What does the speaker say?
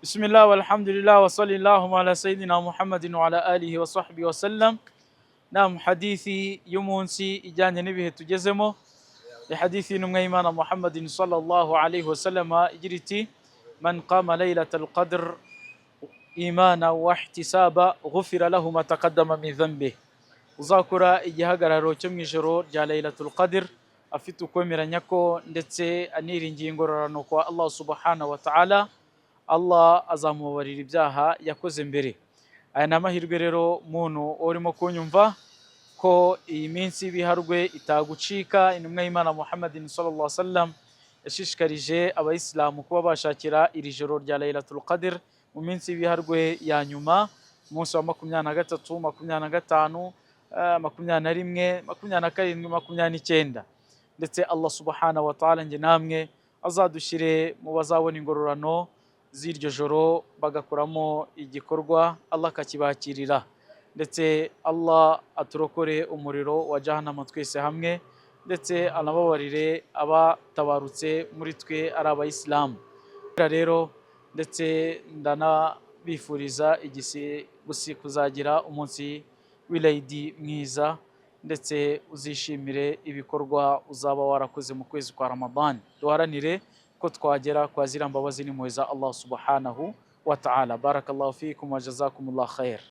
Bismillah walhamdulillah wa sallallahu ala sayyidina Muhammadin wa ala alihi wa sahbihi wa sallam. Nam, hadithi y'umunsi ijyanye n'ibihe tugezemo ni hadithi y'intumwa y'Imana Muhammadin sallallahu alayhi wa sallam, igira iti: "Man qama laylatal qadr imana wa ihtisaba ghufira lahu ma taqaddama min dhanbi." Uzakora igihagararo cyo mu ijoro rya Laylatul Qadr afite ukwemeranya ko ndetse aniringiye ingororano kwa Allah subhanahu wa ta'ala, Allah azamubabarira ibyaha yakoze mbere. Aya ni amahirwe rero, muntu urimo kunyumva, ko iyi minsi y'ibiharwe itagucika. Intumwa y'Imana Muhammadin sallallahu alaihi wasallam yashishikarije abayisilamu kuba bashakira iri joro rya Laylatul Qadr mu minsi y'ibiharwe ya nyuma, umunsi wa 23, 25, 21, 27, 29. Ndetse Allah subhanahu wa ta'ala njye namwe azadushyire mu bazabona ingororano z'iryo joro, bagakoramo igikorwa Allah akakibakirira. Ndetse Allah aturokore umuriro wa Jahannama twese hamwe, ndetse anababarire abatabarutse muri twe ari abayisilamu. Rero ndetse ndanabifuriza igisi kuzagira umunsi w'Ilayidi mwiza, ndetse uzishimire ibikorwa uzaba warakoze mu kwezi kwa Ramadhan. Duharanire ko twagera kwa ziriya mbabazi n'impuhwe za Allah subhanahu wa ta'ala. Barakallahu fikum wa jazakumullah khair.